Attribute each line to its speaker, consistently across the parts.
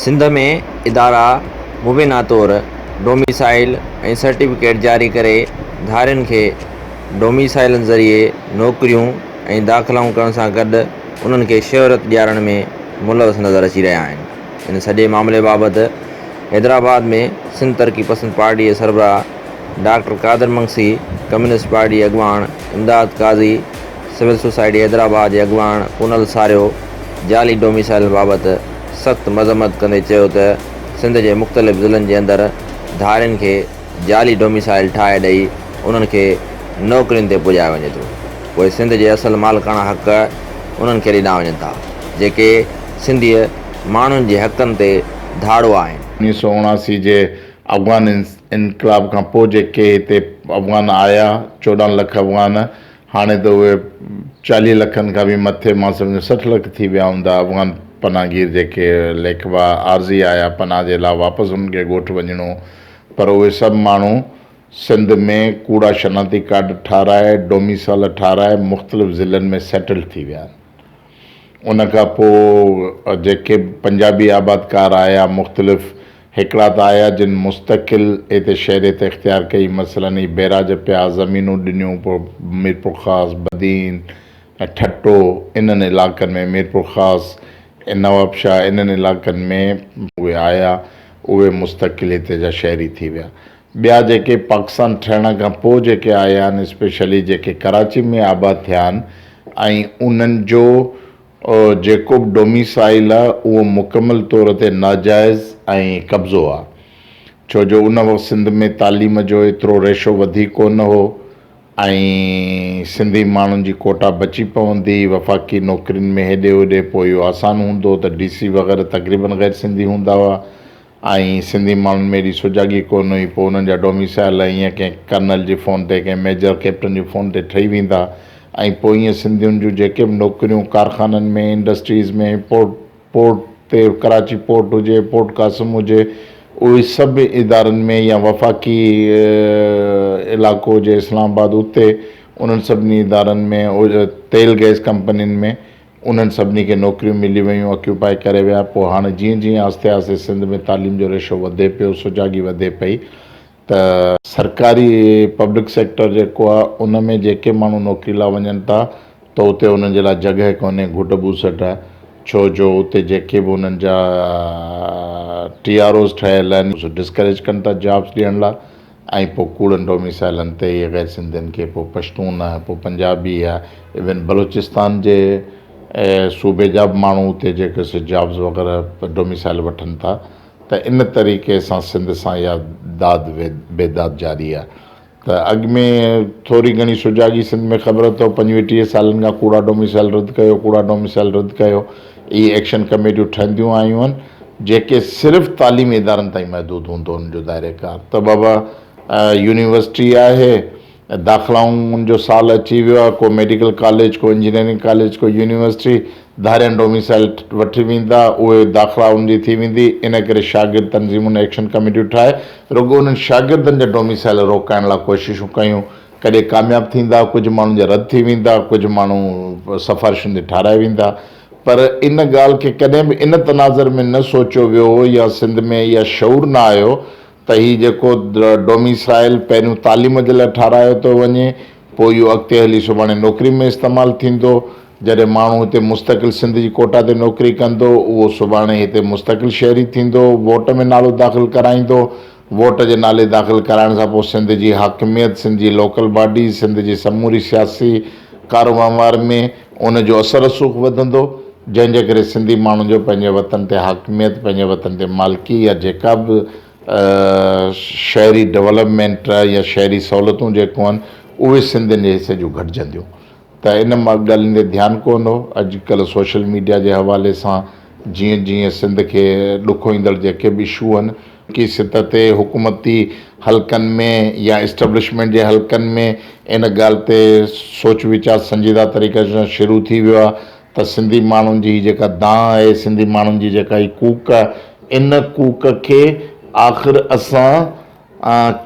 Speaker 1: سنڌ ۾ ادارا مبينا طور ڊوميسائل ۽ سرٽيفڪيٽ جاري ڪري ڌارين کي ڊوميسائلن ذريعي نوڪريون ۽ داخلائون ڪرڻ سان گڏ انهن کي شهرت ڏيارڻ ۾ ملوث نظر اچي رهيا آهن. ان سڄي معاملي بابت حيدرآباد ۾ سنڌ ترقي پسند پارٽي جي سربراهه ڊاڪٽر قادر منگسي، ڪميونسٽ پارٽي جي اڳواڻ امداد قاضي، سول سوسائٽي حيدرآباد جي اڳواڻ پونل ساريو جعلي ڊوميسائلن بابت سخت مذمت ڪندي چيو ته سنڌ جي مختلف ضلعن جي اندر ڌارين کي جعلي ڊوميسائل ٺاهي ڏئي انهن کي نوڪرين تي پڄايو وڃي ٿو پوء سنڌ جي اصل مالڪاڻا حق انهن کي ڏنا وڃن ٿا جيڪي سنڌي ماڻهن جي حقن تي ڌاڙو آهن.
Speaker 2: 1979 جي افغان انقلاب کان پوء جيڪي هتي افغان آيا 14 لک افغان هاڻي ته اهي 40 لکن کان به مٿي مان سمجهان 60 لک ٿي ويا هوندا افغان پناهگير جيڪي ليکبا عارضي آيا پناهه جي لاء واپس انهن کي ڳوٺ وڃڻو پر اهي سڀ ماڻهو سنڌ ۾ ڪوڙا شناختي ڪارڊ ٺاهرائي ڊوميسال ٺاهرائي مختلف ضلعن ۾ سيٽل ٿي ويا آهن. ان کان پوء جيڪي پنجابي آبادڪار آيا مختلف هڪڙا ته آيا جن مستقل هتي شهريت اختيار ڪئي مثلاً هي بئراج پيا زمينون ڏنيون پوء ميرپورخاص بدين ۽ ٺٽو انهن علائقن ۾ ميرپورخاص ۽ نوابشاهه انهن علائقن ۾ اهي آيا اهي مستقل هتي جا شهري ٿي ويا ٻيا جيڪي پاڪستان ٺهڻ کان پوء جيڪي آيا آهن اسپيشلي جيڪي ڪراچي ۾ آباد ٿيا آهن ۽ انهن جو جيڪو به ڊوميسائل آهي اهو مڪمل طور تي ناجائز ۽ قبضو آهي ڇو جو ان وقت سنڌ ۾ تعليم جو ايترو ريشو وڌيڪ ڪونه هو ۽ سنڌي ماڻهن جي ڪوٽا بچي پوندي وفاقي نوڪرين ۾ هيڏي هوڏي پوء اهو آسان هوندو ته ڊي سي وغيره تقريبن غير سنڌي هوندا هئا ۽ سنڌي ماڻهن ۾ ايڏي سجاڳي ڪونه هئي، پوء انهن جا ڊوميسائل ائين ڪنهن ڪرنل جي فون تي، ڪنهن ميجر ڪئپٽن جي فون تي ٺهي ويندا ۽ پوء ائين سنڌين جون جيڪي به نوڪريون ڪارخانن ۾، انڊسٽريز ۾، پورٽ پورٽ تي ڪراچي پورٽ هجي، پورٽ قاسم هجي، اهي سڀ ادارن ۾ يا وفاقي علائقو هجي اسلام آباد اتي انهن سڀني ادارن ۾ تيل گئس ڪمپنين ۾ انهن سڀني کي نوڪريون ملي ويون، اڪيوپائي ڪري ويا، پوء هاڻي جيئن جيئن آهستي آهستي سنڌ ۾ تعليم جو ريشو وڌي پيو، سجاڳي وڌي پئي ته، سرڪاري پبلڪ سيڪٽر جيڪو آهي ان ۾ جيڪي ماڻهو نوڪري لاء وڃن ٿا ته اتي انهن جي لاء جڳهه ڪونهي، گهٽ ٻوسٽ آهي، ڇو جو اتي جيڪي به انهن جا ٽي آر اوز ٺهيل آهن، سو ڊسڪريج ڪن ٿا جابس ڏيڻ لاء ۽ پوء ڪوڙن ڊوميسائلن تي اهي غير سنڌين کي پوء پشتون پوء پنجابي ايون بلوچستان جي صوبي جا به ماڻهو اتي جيڪي سي جابز وغيره ڊوميسائل وٺن ٿا ته ان طريقي سان سنڌ سان اها داد بيداد جاري آهي ته اڳ ۾ ٿوري گهڻي سجاڳي سنڌ ۾ خبر اٿو پنجويهه ٽيهه سالن کان ڪوڙا ڊوميسائل رد ڪيو ڪوڙا ڊوميسائل رد ڪيو اهي ايڪشن ڪميٽيون ٺهنديون آيون آهن جيڪي صرف تعليمي ادارن تائين محدود هوندو ان جو دائري ڪار ته بابا يونيورسٽي آهي داخلائن جو سال اچي ويو آهي ڪو ميڊيڪل ڪاليج ڪو انجنيئرنگ ڪاليج ڪو يونيورسٽي ڌاريان ڊوميسائل وٺي ويندا اهي داخلا ان جي ٿي ويندي ان ڪري شاگرد تنظيمن ايڪشن ڪميٽيون ٺاهي رڳو انهن شاگردن جا ڊوميسائل روڪائڻ لاء ڪوششون ڪيون ڪڏهن ڪامياب ٿيندا ڪجهه ماڻهن جا رد ٿي ويندا ڪجهه ماڻهو سفارشن تي ٺاهرائي ويندا پر ان ڳالهه کي ڪڏهن به ان تناظر ۾ نه سوچيو ويو هو يا سنڌ ۾ اها شعور نه آيو ته هي جيڪو ڊوميسائل پهريون تعليم جي لاء ٺاهرايو ٿو وڃي پوء اهو اڳتي هلي سڀاڻي نوڪري ۾ استعمال ٿيندو جڏهن ماڻهو هتي مستقل سنڌ جي ڪوٽا تي نوڪري ڪندو اهو سڀاڻي هتي مستقل شهري ٿيندو ووٽ ۾ نالو داخل ڪرائيندو ووٽ جي نالي داخل ڪرائڻ سان پوء سنڌ جي حاڪميت، سنڌ جي لوڪل باڊيز، سنڌ جي سموري سياسي ڪاروهنوار ۾ ان جو اثر رسوخ وڌندو، جنهن جي ڪري سنڌي ماڻهن جو پنهنجي وطن تي حاڪميت، پنهنجي وطن تي مالڪي يا جيڪا به شهري ڊولپمينٽ يا شهري سهولتون جيڪو آهن، اهي سنڌين جي حصي جون گهٽجنديون. ته ان ڳالهين تي ڌيان ڪونه هو. اڄڪلهه سوشل ميڊيا جي حوالي سان جيئن جيئن سنڌ کي ڏکوئيندڙ جيڪي به اشو آهن، ڪي سطح تي حڪومتي حلقن ۾ يا اسٽيبلشمينٽ جي حلقن ۾ ان ڳالهه تي سوچ ويچار سنجيده طريقي سان شروع ٿي ويو آهي ته سنڌي ماڻهن جي هي جيڪا دانهن آهي، سنڌي ماڻهن جي جيڪا هي ڪوڪ آهي، ان ڪوڪ کي آخر اسان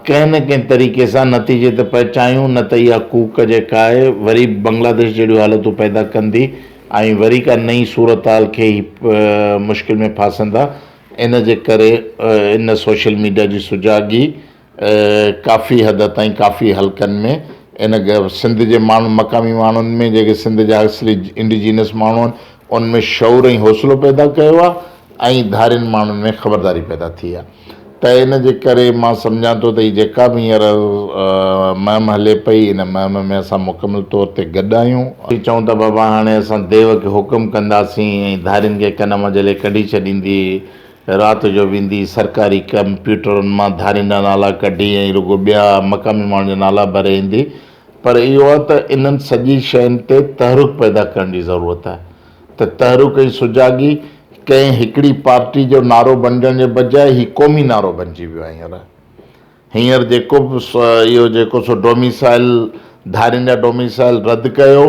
Speaker 2: ڪنهن نه ڪنهن طريقي سان نتيجي تي پهچايون نه ته اها ڪوڪ جيڪا آهي وري بنگلاديش جهڙيون حالتون پيدا ڪندي ۽ وري ڪا نئين صورتحال کي هي مشڪل ۾ ڦاسندا. ان جي ڪري ان سوشل ميڊيا جي سجاڳي ڪافي حد تائين ڪافي حلقن ۾ ان سنڌ جي ماڻهن مقامي ماڻهن ۾ جيڪي سنڌ جا اصلي انڊيجينس ماڻهو آهن ان ۾ شعور ۽ حوصلو پيدا ڪيو آهي ۽ ڌارين ماڻهن ۾ خبرداري پيدا ٿي آهي ته ان جي ڪري مان سمجهان ٿو ته هي جيڪا به هينئر مهم هلي پئي ان مهم ۾ اسان مڪمل طور تي گڏ آهيون. چئون ته بابا هاڻي اسان ديو کي حڪم ڪنداسين ۽ ڌارين کي ڪن مان جهلي ڪڍي ڇڏيندي رات جو ويندي سرڪاري ڪمپيوٽرن مان ڌارين جا نالا ڪڍي ۽ رڳو ٻيا مقامي ماڻهن جا نالا ڀري ايندي پر اهو آهي ته انهن سڄي شين تي تحرڪ پيدا ڪرڻ جي ضرورت آهي ته تحرڪ ۽ سجاڳي ڪنهن هڪڙي پارٽي جو نعرو بنجڻ جي بجاء هي قومي نعرو بنجي ويو آهي هينئر. هينئر جيڪو به اهو جيڪو سو ڊوميسائل ڌارين جا ڊوميسائل رد ڪيو،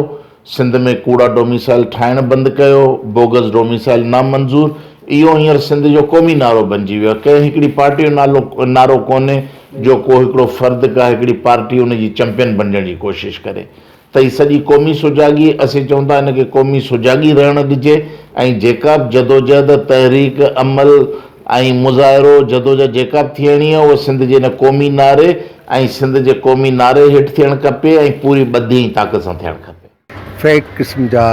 Speaker 2: سنڌ ۾ ڪوڙا ڊوميسائل ٺاهڻ بند ڪيو، بوگس ڊوميسائل نامنظور، اهو هينئر سنڌ جو قومي نعرو بنجي ويو آهي، ڪنهن هڪڙي پارٽي جو نالو نعرو ڪونهي جو ڪو هڪڙو فرد ڪا هڪڙي پارٽي ان جي چمپين بنجڻ جي ڪوشش ڪري. ته هي سڄي قومي سجاڳي، اسين چئون ٿا ان کي قومي سجاڳي رهڻ ڏجي ۽ جيڪا به جدوجهد، تحريڪ، عمل ۽ مظاهرو، جدوجهد جيڪا به ٿيڻي آهي اها سنڌ جي ان قومي نعري ۽ سنڌ جي قومي نعري هيٺ ٿيڻ کپي ۽ پوري ٻڌي ۽ طاقت سان ٿيڻ کپي.
Speaker 3: فيڪ قسم جا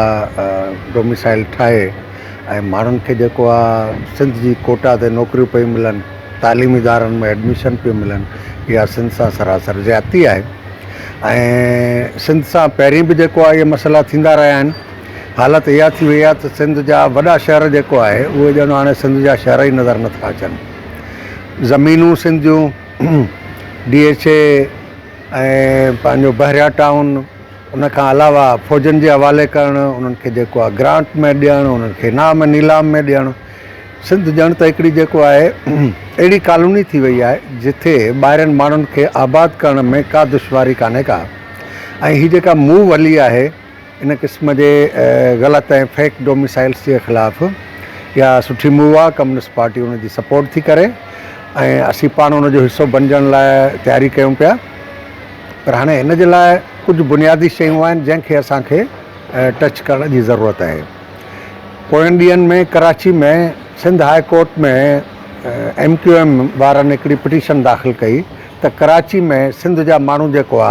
Speaker 3: ڊوميسائل ٺاهي ۽ ماڻهن کي جيڪو آ سنڌ جي ڪوٽا تي نوڪريون پيون ملن، تعليمي ادارن ۾ ايڊميشن پيون ملن اها سنڌ سان سراسر زيادتي آهي. ۽ سنڌ سان پهرين به جيڪو آهي اهي مسئلا ٿيندا رهيا آهن حالت اها ٿي وئي آهي ته سنڌ جا وڏا شهر جيڪو آهي اهي ڄڻ هاڻي سنڌ جا شهر ئي نظر نٿا اچن زمينون سنڌ جون ڊي ايڇ اي ۽ پنهنجو بحريا ٽائون ان کان علاوه فوجن جي حوالي ڪرڻ انهن کي جيڪو آهي گرانٽ ۾ ڏيڻ انهن کي انعام نيلام ۾ ڏيڻ سنڌ ڄڻ ته هڪڙي جيڪو آهي اهڙي ڪالوني ٿي وئي آهي جتي ٻاهرين ماڻهن کي آباد ڪرڻ ۾ ڪا دشواري ڪانهي ڪا ۽ هي جيڪا موو هلي آهي ان قسم جي غلط ۽ فيڪ ڊوميسائلس جي خلاف اها سٺي موو آهي ڪميونسٽ پارٽي ان جي سپورٽ ٿي ڪري ۽ اسين پاڻ ان جو حصو بنجڻ لاء تياري ڪيون پيا پر هاڻي هن جي لاء ڪجهه بنيادي شيون آهن جنهن کي اسان کي ٽچ ڪرڻ جي ضرورت آهي. پوين ڏينهن ۾ Karachi ۾ Sindh high court ۾ M Q M وارن هڪڙي پٽيشن داخل ڪئي ته ڪراچي ۾ سنڌ جا ماڻهو جيڪو آ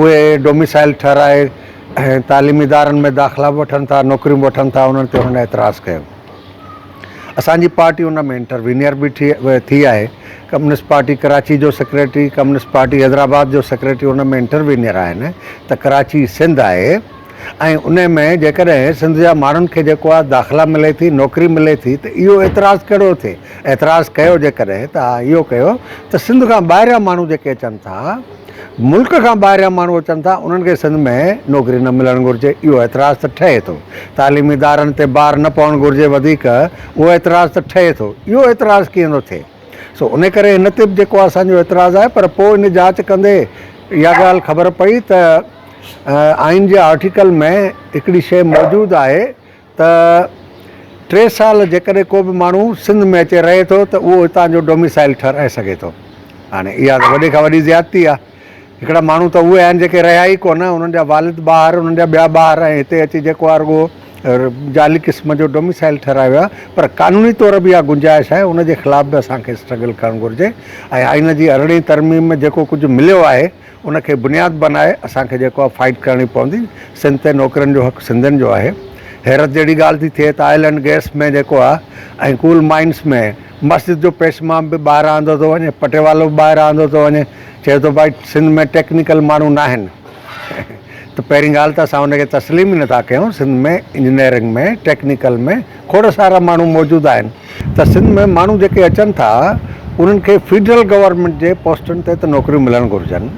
Speaker 3: اهي ڊوميسائل ٺهرائي تعليمي ادارن ۾ داخلا به وٺن ٿا نوڪريون به وٺن ٿا انهن تي هنن اعتراض ڪيو. اسان جي پارٽي ان ۾ انٽروينيئر به ٿي آهي ڪميونسٽ پارٽي ڪراچي جو سيڪريٽري ڪميونسٽ پارٽي حيدرآباد جو سيڪريٽري ان ۾ انٽروينيئر آهن ته ڪراچي سنڌ آهي ۽ ان ۾ جيڪڏهن سنڌ جا ماڻهن کي جيڪو آهي داخلا ملي ٿي نوڪري ملي ٿي ته اهو اعتراض ڪهڙو ٿئي اعتراض ڪيو جيڪڏهن ته اهو ڪيو ته سنڌ کان ٻاهريان ماڻهو جيڪي اچن ٿا ملڪ کان ٻاهريان ماڻهو اچن ٿا انهن کي سنڌ ۾ نوڪري نه ملڻ گهرجي اهو اعتراض ته ٺهي ٿو تعليمي ادارن تي بار نه پوڻ گهرجي وڌيڪ اهو اعتراض ته ٺهي ٿو اهو اعتراض ڪيئن ٿو ٿئي سو ان ڪري هن تي به جيڪو اسان جو اعتراض آهي پر پوء ان جاچ ڪندي اها ڳالهه خبر پئي ته آئين جي آرٽيڪل ۾ هڪڙي شيء موجود آهي ته ٽي سال جيڪڏهن ڪو به ماڻهو سنڌ ۾ اچي رهي ٿو ته اهو هتان جو ڊوميسائل ٺهرائي سگهي ٿو. هاڻي اها ته وڏي کان وڏي زيادتي آهي. هڪڙا ماڻهو ته اهي آهن جيڪي رهيا ئي ڪونه، انهن جا والد ٻاهر، انهن جا ٻيا ٻاهر ۽ هتي اچي جيڪو آهي رڳو جعلي قسم جو ڊوميسائل ٺهرايو ويو آهي. پر قانوني طور به اها گنجائش آهي، ان جي خلاف به اسان کي اسٽرگل ڪرڻ گهرجي ۽ آئين جي ارڙهين ترميم ۾ جيڪو ڪجهه مليو آهي، ان کي بنياد بنائي اسان کي جيڪو آهي فائيٽ ڪرڻي پوندي، سنڌ تي نوڪرين جو حق سنڌين جو آهي، حيرت جهڙي ڳالهه ٿي ٿئي ته آئل اينڊ گئس ۾ جيڪو آهي ۽ ڪول مائنس ۾ مسجد جو پيش امام به ٻاهران آندو ٿو وڃي، پٽيوالو به ٻاهران آندو ٿو وڃي، چئي ٿو ڀائي سنڌ ۾ ٽيڪنيڪل ماڻهو ناهن ته پهرين ڳالهه ته اسان ان کي تسليم ئي نٿا ڪيون، سنڌ ۾ انجنيئرنگ ۾ ٽيڪنيڪل ۾ کوڙ سارا ماڻهو موجود آهن. ته سنڌ ۾ ماڻهو جيڪي اچن ٿا انهن کي فيڊرل گورنمينٽ جي پوسٽن تي ته نوڪريون ملڻ گهرجن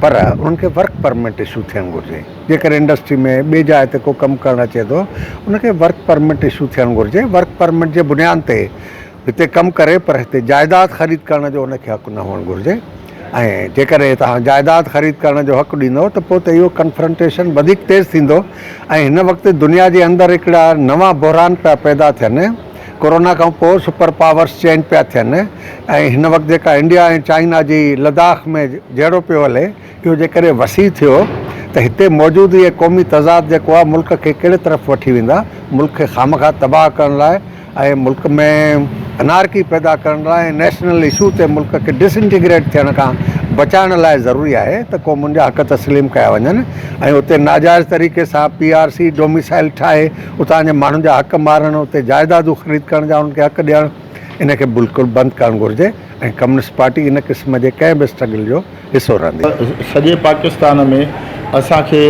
Speaker 3: پر انهن کي ورڪ پرمٽ اشو ٿيڻ گهرجي جيڪڏهن انڊسٽري ۾ ٻي جاء تي ڪو ڪم ڪرڻ اچي ٿو ان کي ورڪ پرمٽ اشو ٿيڻ گهرجي ورڪ پرمٽ جي بنياد تي هتي ڪم ڪري پر هتي جائيداد خريد ڪرڻ جو ان کي حق نه هئڻ گهرجي ۽ جيڪڏهن توهان جائيداد خريد ڪرڻ جو حق ڏيندو ته پوء ته اهو ڪنفرنٽيشن وڌيڪ تيز ٿيندو ۽ هن وقت دنيا جي اندر هڪڙا نوان بحران پيا پيدا ٿين ڪورونا کان پوء سپر پاورس چينج پيا ٿين ۽ هن وقت جيڪا انڊيا ۽ چائنا جي لداخ ۾ جهيڙو پيو هلي اهو جيڪڏهن وسيع ٿيو ته هتي موجود اهي قومي تضاد جيڪو آهي ملڪ کي ڪهڙي طرف وٺي ويندا ملڪ کي خامخواه تباهه ڪرڻ لاء ۽ ملڪ ۾ انارڪي پيدا ڪرڻ لاء ۽ نيشنل اشو تي ملڪ کي ڊس انٽيگريٽ ٿيڻ کان بچائڻ لاء ضروري آهي ته قومن جا حق تسليم ڪيا وڃن ۽ اتي ناجائز طريقي سان پي آر سي ڊوميسائل ٺاهي اتان جي ماڻهن جا حق مارڻ اتي جائدادون خريد ڪرڻ جا انهن کي حق ڏيڻ ان کي بلڪل بند ڪرڻ گهرجي ۽ ڪميونسٽ پارٽي ان قسم جي ڪنهن به اسٽرگل جو حصو رهندي.
Speaker 2: سڄي پاڪستان ۾ اسان کي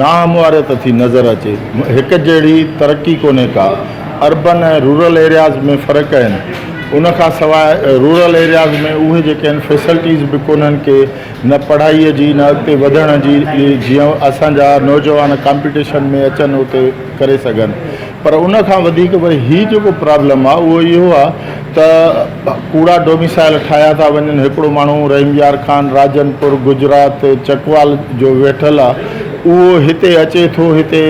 Speaker 2: ناهمواريت ٿي نظر اچي، هڪ جهڙي ترقي ڪونهي ڪا، اربن ۽ رورل ايرياز ۾ فرق آهن، ان کان سواء رورل ايرياز ۾ اهي جيڪي آهن فيسلٽيز به ڪونهن ڪي نه پڙهائي جي نه اڳتي وڌڻ جي جيئن اسان جا نوجوان ڪامپيٽيشن ۾ اچن اتي ڪري سگهن پر ان کان وڌيڪ وري هي جيڪو پرابلم آهي اهو اهو آهي ته ڪوڙا ڊوميسائل ٺاهيا ٿا وڃن هڪڙو ماڻهو رحيم يار خان راجن پور گجرات چڪوال جو ويٺل آهي اهو هتي اچي ٿو هتي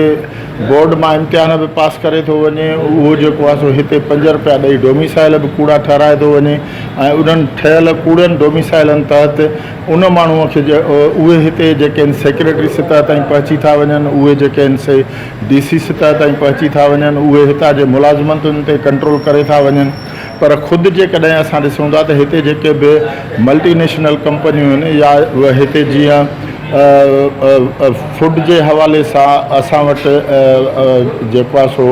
Speaker 2: بورڊ مان امتحان به پاس ڪري ٿو وڃي اهو جيڪو آهي سو هتي پنج رپيا ڏئي ڊوميسائل به ڪوڙا ٺهرائي ٿو وڃي ۽ انهن ٺهيل ڪوڙن ڊوميسائلن تحت ان ماڻهوء کي اهي هتي جيڪي آهن سيڪريٽري سطح تائين پهچي ٿا وڃن اهي جيڪي آهن سي ڊي سي سطح تائين پهچي ٿا وڃن اهي هتان جي ملازمتن تي ڪنٽرول ڪري ٿا وڃن پر خود جيڪڏهن اسان ڏسون ٿا ته هتي جيڪي به ملٽي نيشنل ڪمپنيون آهن يا هتي جيئن فوڊ جي حوالي سان اسان وٽ جيڪو آهي سو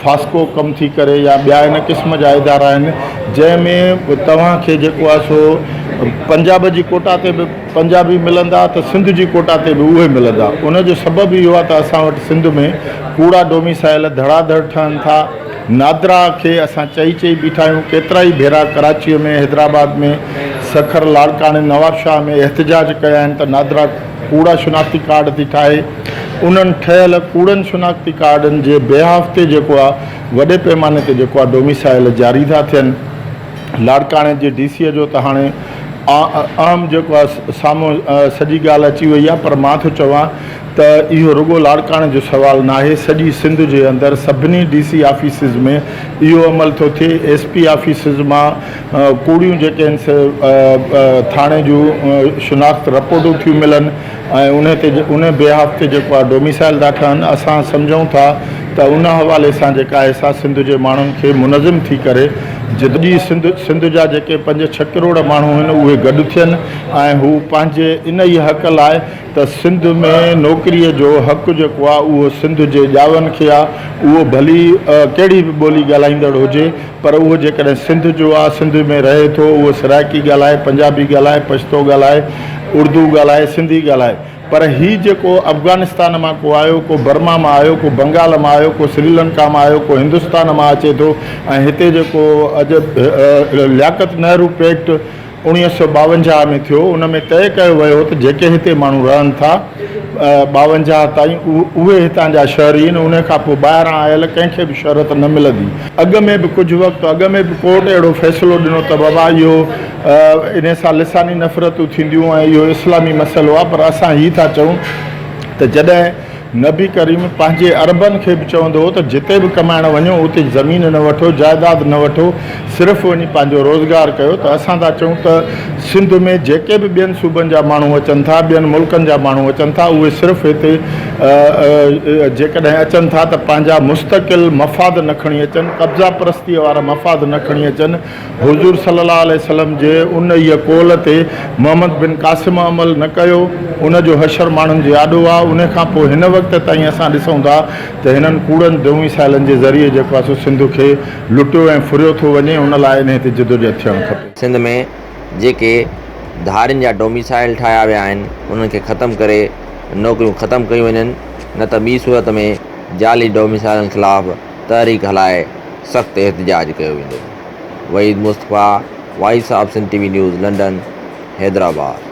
Speaker 2: فاسڪو ڪم ٿي ڪري يا ٻيا ان قسم جا ادارا آهن جنهن ۾ توهان کي جيڪو آهي سو پنجاب جي ڪوٽا تي به پنجابي ملندا ته سنڌ جي ڪوٽا تي به اهي ملندا ان جو سبب اهو آهي ته اسان وٽ سنڌ ۾ ڪوڙا ڊوميسائل ڌڙا ڌڙ ٺهن ٿا نادرا کي اسان چئي چئي بيٺا آهيون ڪيترائي ڀيرا ڪراچيء ۾ حيدرآباد ۾ سکر لاڙڪاڻي نوابشاهه ۾ احتجاج ڪيا آهن ته نادرا ڪوڙا شناختي ڪارڊ ٿي ٺاهي انهن ٺهيل ڪوڙن شناختي ڪارڊن جي بيهاف تي جيڪو آ وڏي پيماني تي جيڪو آ ڊوميسائل جاري ٿا ٿين. لاڙڪاڻي جي ڊي سي جو ته هاڻي اهم جيڪو آ سامهون سڄي ڳالهه اچي وئي آ پر مان ٿو چوان ته اهو رڳو لاڙڪاڻي جو سوال ناهي سڄي سنڌ جي اندر سڀني ڊي سي آفيسز ۾ اهو عمل ٿو ٿئي ايس پي آفيسز مان ڪوڙيون جيڪي آهن سي ٿاڻي جون شناخت رپورٽون ٿيون ملن ۽ انهي تي انهي بيهاف تي جيڪو آهي ڊوميسائل ٿا ٺهن اسان سمجهون ٿا ته ان حوالي سان جيڪا آهي سا سنڌ جي ماڻهن کي منظم ٿي ڪري جدي سنڌ سنڌ جا جيڪي پنج ڇهه ڪروڙ ماڻهو آهن اهي گڏ ٿين ۽ هو پنهنجي انهي حق لاء ته سنڌ ۾ نوڪري جو حق جيڪو آهي اهو سنڌ جي ڄاون کي آهي اهو ڀلي ڪهڙي به ٻولي ڳالهائيندڙ هجي پر اهو جيڪڏهن سنڌ جو آ، سنڌ ۾ رهي ٿو، اهو سرائيڪي ڳالهائي، پنجابي ڳالهائي، پشتو ڳالهائي، اردو ڳالهائي، سنڌي ڳالهائي، پر هي جيڪو افغانستان مان ڪو آيو، ڪو برما مان آيو، ڪو بنگال مان آيو، ڪو سريلنڪا مان آيو، ڪو هندستان مان اچي ٿو ۽ هتي جيڪو اڄ لياقت نهرو پيڪٽ 1952 ۾ ٿيو، ان ۾ طئي ڪيو ويو ته جيڪي هتي ماڻهو رهن ٿا 52 تائين اهي هتان جا شهري آهن، ان کان پوء ٻاهران آيل ڪنهن کي به شهرت نه ملندي. اڳ ۾ به ڪجهه وقت اڳ ۾ به ڪورٽ اهڙو فيصلو ڏنو ته بابا اهو انهي سان لساني نفرتون ٿينديون ۽ اهو اسلامي مسئلو آهي پر اسان هي ٿا چئون ته جڏهن نبي ڪريم پنهنجي عربن کي به چوندو هو ته جتي به ڪمائڻ وڃو اتي زمين نه وٺو، جائداد نه وٺو، صرف وڃي پنهنجو روزگار ڪيو ته اسان ٿا چئون ته سنڌ ۾ جيڪي به ٻين صوبن جا ماڻهو اچن ٿا، ٻين ملڪن جا ماڻهو اچن ٿا اهي صرف هتي جيڪڏهن اچن ٿا ته پنهنجا مستقل مفاد نه کڻي اچن، قبضا پرستيء وارا مفاد نه کڻي اچن، حضور صلي الله عليه وسلم جي انهيء قول تي محمد بن قاسم عمل نه ڪيو، ان جو حشر ماڻهن جي آڏو آ، ان کان پوء هن وقت تائين اسان ڏسون ٿا ته هنن ڪوڙن ڊوميسائلن جي ذريعي جيڪو آ سو سنڌ کي لٽيو ۽ ڦريو ٿو وڃي، ان لاء انهيء تي جدوجهد ٿيڻ کپي.
Speaker 1: سنڌ ۾ جيڪي ڌارين جا ڊوميسائل ٺاهيا ويا آهن، انهن کي ختم ڪري نوڪريون ختم ڪيون وڃن، نه ته ٻي صورت ۾ جعلي ڊوميسائلن خلاف تحريڪ هلائي سخت احتجاج ڪيو ويندو. Waheed Mustafa, voice of Sindh T V news, London, Hyderabad.